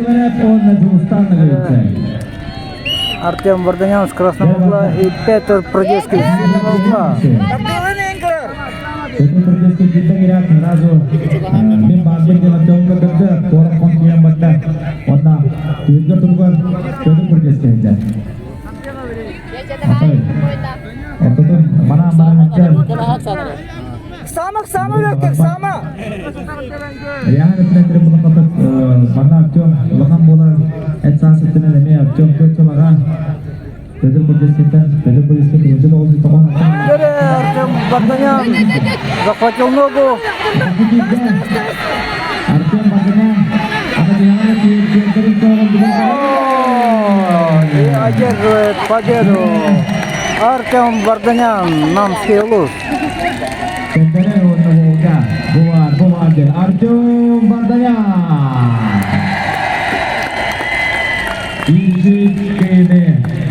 Сиварев уонна Дьулустан Ноговицын. Артем Варданян с красного угла и Петр Продецкий с синего угла. Петр Продецкий киирдэ киирээт сразу мин баарбын диэн Артемка көрдө, туора хон киирэн барда. Уонна түһүлгэ туругар Петр Продецкий иһдэ. Ортотун манаан баран өттөр. Самых самый легких, сама! Яна өттүнэн булахатык манна Артем улахан буолар эт саас өттүнэн эмиэ Артем төрт сылаҕа Петр Курдескиттэн Петр Курдеский кымычы тоҕус тоҕон Артем Варданян захватил ногу. Артем Варданян И одерживает победу Артем Варданян, Намский улус. Кэнтэрэ уонна Волга. Бувар, бувар диэн Артем Варданян. Икки кини.